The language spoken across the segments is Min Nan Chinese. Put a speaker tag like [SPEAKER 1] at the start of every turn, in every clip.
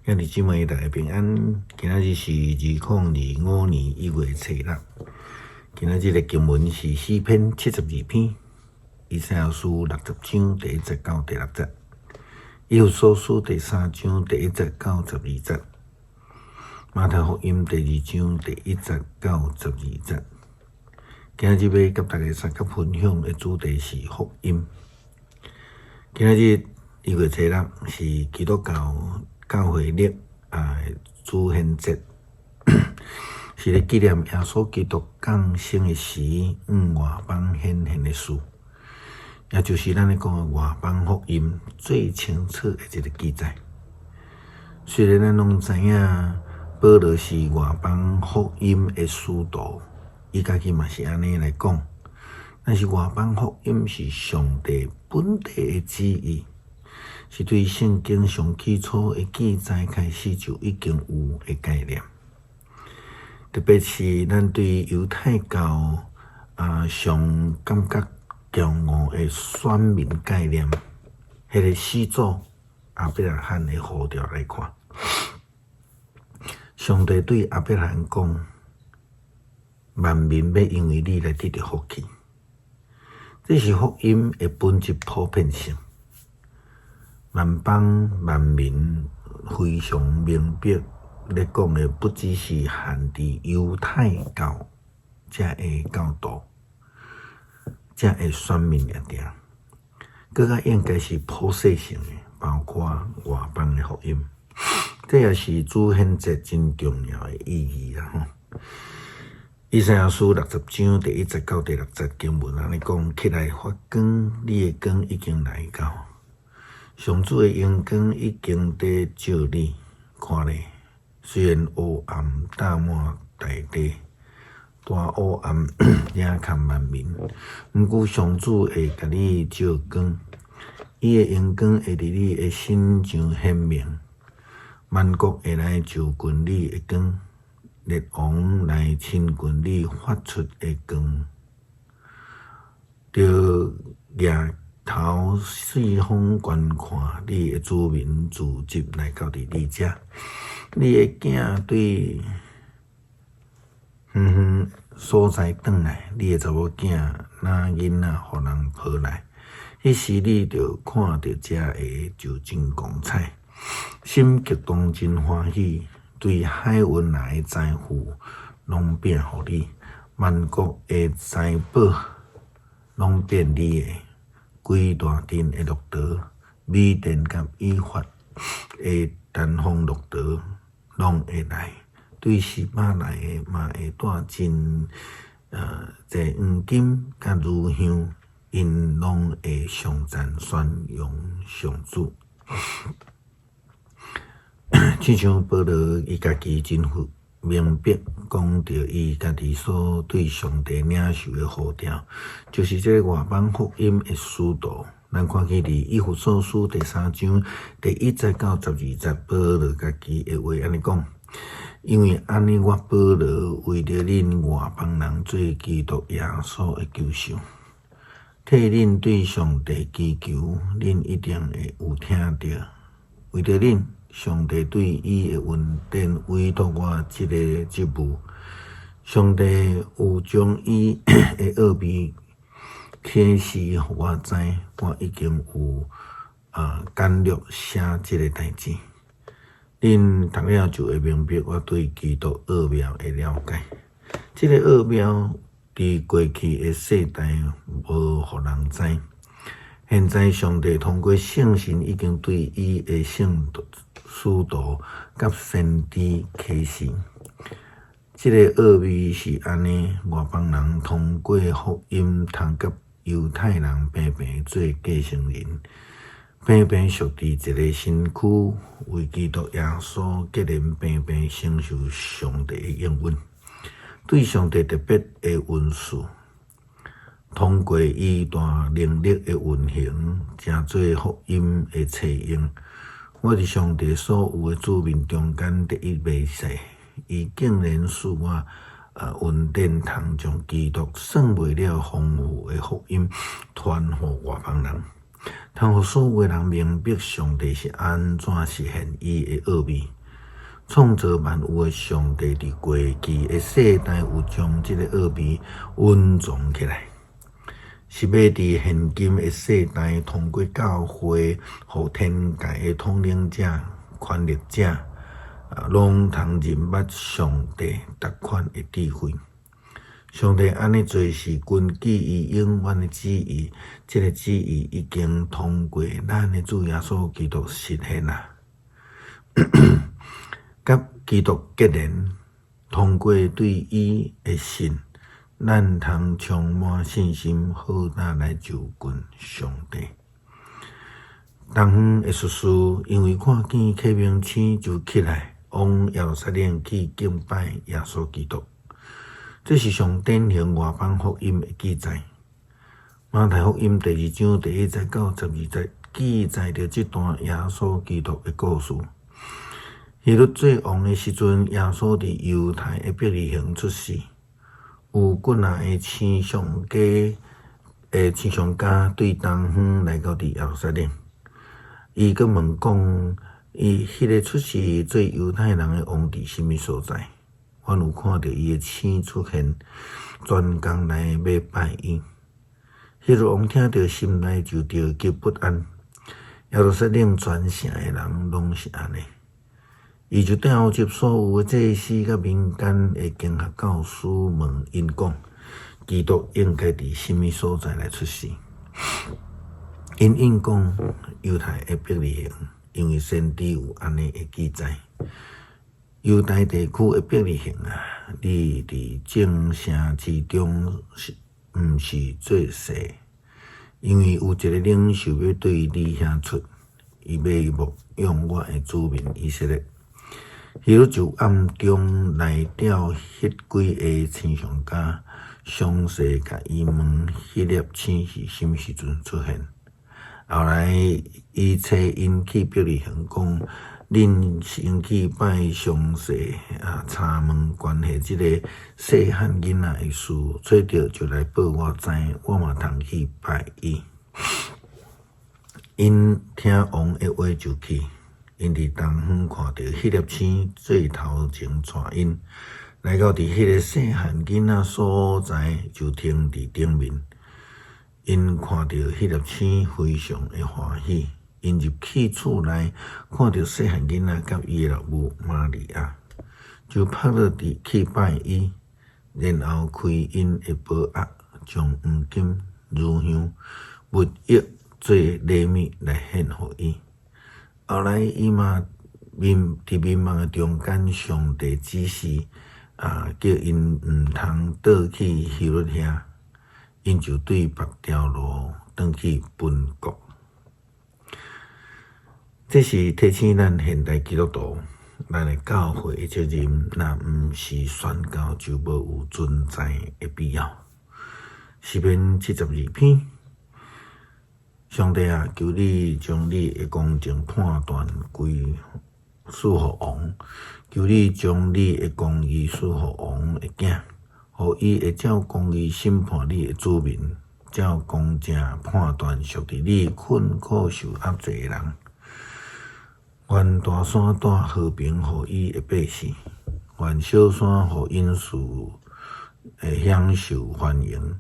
[SPEAKER 1] 兄弟姊妹，大家平安。今仔日是2025年1月初六。今仔日的經文是詩篇72篇，以賽亞書60章第1節到第6節，以弗所書第三章第一節到十二節，馬太福音第二章第一節到十二節。今仔日欲佮大家相佮分享的主題是福音。今仔日一月初六是基督教教會曆啊主顯節，是咧紀念耶穌基督降生的時，向外邦顯現的事，也就是咱咧講的外邦福音最清楚的一個記載。雖然咱攏知影保羅是外邦福音的使徒，伊家己嘛是按呢來講，但是外邦福音是上帝本底的旨意。是對聖經上起初的記載開始就已經有的概念，特別是咱對猶太教啊上感覺驕傲的選民概念，彼個始祖亞伯拉罕的呼召來看，上帝對亞伯拉罕講：萬民欲因為你來得著福氣，這是福音的本質普遍性。萬邦萬民非常明白咧講的，不只是限佇猶太教遮的教徒、遮的選民爾爾，閣較應該是普世性的，包括外邦的福音。這也是主顯節真重要的意義啦！吼，以賽亞書六十章第一節到第六節經文按呢講：起來發光，你的光已經來到。上主的榮光已經佇照你，看咧，雖然烏暗罩滿大地，大烏暗遮蓋萬民，毋過上主會共你照光，伊的榮光會佇你的身上顯明，萬國會來就近你的光，列王來親近你發出的光，著額頭四方觀看，你的子民聚集來到佇你遮，你的囝對遠遠所在轉來，你的查某囝領囡仔予人抱來，彼時你著看著這个就真光彩，心激動真歡喜，對海運來的財富攏變予你，萬國的財寶攏變你的。規大陣的駱駝，米甸佮以法的單峰駱駝攏會來，對示巴來的嘛會帶真濟黃金佮乳香，𪜶攏會頌讚宣揚上主。親像保羅伊家己真明白講著伊家己所對上帝領受的呼召，就是這個外邦福音的使徒。咱看見佇以弗所書第三章第一節到十二節，保羅家己的話按呢講：因為按呢，我保羅為著恁外邦人做基督耶穌的囚犯，替恁對上帝祈求，恁一定會有聽著。為著恁，上帝對伊的恩典委託我這个職務。上帝有將伊的奧秘啟示予我知，我已經有簡略寫這个代誌。恁讀了就會明白我對基督奧妙的了解。這个奧妙佇過去的世代無予人知。現在上帝通過聖神已經對伊的聖使徒佮先知啟示。這个奧秘是按呢：外邦人通過福音通佮猶太人平平做繼承人，平平屬佇一个身軀，為基督耶穌結連平平承受上帝的應允，對上帝特別的恩賜。通過伊大能力的運行，成做福音的冊用。我佇上帝所有的子民中間得以微細，伊竟然賜我恩典，通將基督算袂了豐富的福音傳予外邦人，通予所有的人明白上帝是按怎實現伊的奧秘。創造萬有的上帝佇過去的世代有將這個奧秘隱藏起來，是欲佇現今的世代通過教會，予天界的統領者、權力者，啊，攏通認捌上帝逐款的智慧。上帝按呢做是根據伊永遠的旨意，這个旨意已經通過咱的主耶穌基督實現啦。佮基督結連，通過對伊的信，咱通充滿信心，好膽來就近上帝。東方的術士因為看見啟明星，就起來往耶路撒冷去敬拜耶穌基督。這是上典型外邦福音的記載。馬太福音第二章第一節到十二節記載著這段耶穌基督的故事。希律做王的時陣，耶穌佇猶太的伯利恆出世。有幾若个星象家對東方來到佇耶路撒冷。伊閣問講：伊彼个出世做猶太人的王佇啥物所在？阮有看著伊的星出現，專工來欲拜伊。希律王聽著，心內就著急不安。耶路撒冷全城的人攏是按呢。伊就召集所有的祭司佮民間的經學教師，問𪜶講：基督應該佇啥物所在來出世？𪜶應講猶太的伯利恆，因為先知有按呢的記載。猶大地區的伯利恆啊，你佇眾城之中是毋是最細？因為有一个領袖欲對你遐出，伊欲牧養我的子民以色列。希律就暗中來調彼幾个星象家，詳細共伊問彼粒星是啥物時陣出現。後來，伊差𪜶去伯利恆，講：恁先去拜詳細啊，查問關係這个細漢囡仔的事，揣著就來報我知，我嘛通去拜伊。𪜶聽王的話就去。𪜶佇東方看著彼粒星做頭前帶𪜶，來到佇彼个細漢囡仔所在，就停佇頂面。𪜶看著彼粒星，非常的歡喜。𪜶入去厝內，看著細漢囡仔佮伊的老母瑪利亞，就拍落佇去拜伊，然後開𪜶的寶盒，將黃金、乳香、蜜藥做禮物來獻予伊。後來，伊嘛眠佇眠夢的中間，上帝指示啊，叫𪜶毋通倒去希律遐，𪜶就對別條路轉去本國。這是提醒咱現代基督徒，咱的教會的責任，若毋是宣教，就無有存在的必要。詩篇72篇。上帝啊，求你將你的公正判斷歸賜予王，求你將你的公義賜予王的囝，予伊會照公義審判你的子民，照公正判斷屬佇你困苦受壓制的人。願大山帶和平予伊的百姓，願小山予隱士會享受繁榮。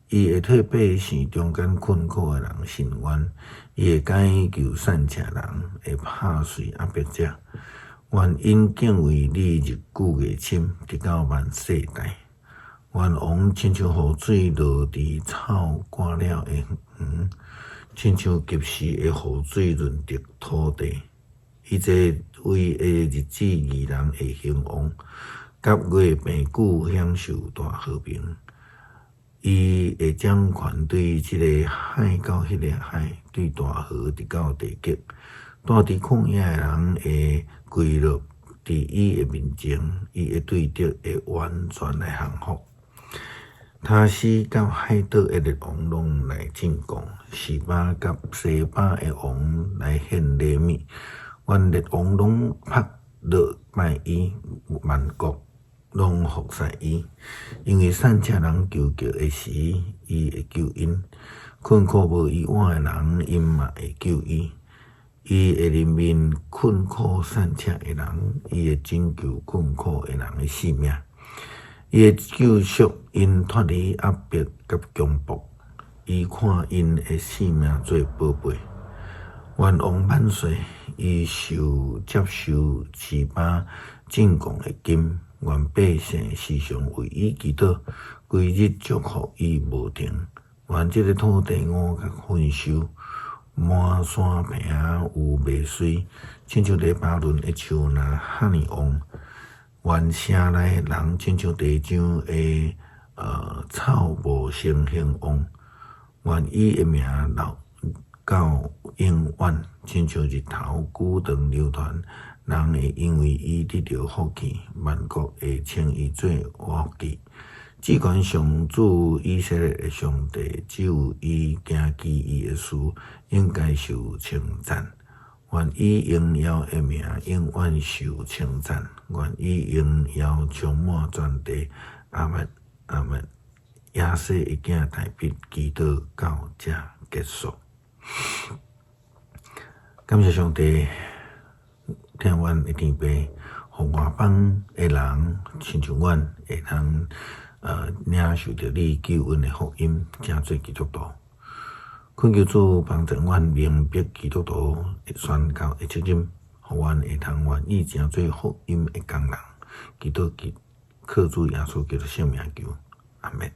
[SPEAKER 1] 伊會替百姓中間困苦的人伸冤，伊會解救散赤人，會拍碎壓迫者。願𪜶敬畏你日久月深，直到萬世代。願王親像雨水落佇草乾了的園，親像及時的雨水潤澤土地。伊在位的日子，義人會興旺，甲月病久享受大和平。伊會掌權對這个海到彼个海，對大河直到地極。住佇曠野的人會跪落佇伊的面前，伊的對敵會完全來降服。他施佮海島的列王攏來進貢，示巴佮西巴的王來獻禮物。願列王攏拍落拜伊，萬國攏服侍伊，因為散赤人求救的時，伊會救𪜶；困苦無依倚的人，𪜶嘛會救伊。伊會憐憫困苦散赤的人，伊會拯救困苦的人的性命。伊會救贖𪜶脫離壓迫佮強暴，伊看𪜶的性命做寶貝。願王萬歲！伊受接受示巴進貢的金，願百姓時常為伊祈禱，規日祝福伊無停。願這个土地五穀豐收，滿山坪有麥穗，親像黎巴嫩的樹若遐爾旺。願城內的人親像地上的草茂盛興旺。願伊的名留到永遠，親像日頭久長流傳，人會因為伊得著福氣，萬國會稱伊做有福氣。至懸上主以色列的上帝，只有伊行奇異的事，應該受稱讚。願伊榮耀的名永遠受稱讚，願伊榮耀充滿全地。阿們，阿們。耶西的囝大衛祈禱到這結束。感謝上帝，疼阮的天父，予外邦的人親像阮會通領受著你救恩的福音，成做基督徒。懇求主幫助阮明白基督徒的宣教的責任，予阮會通願意成做福音的工人。祈禱靠主耶穌基督聖名求，阿們。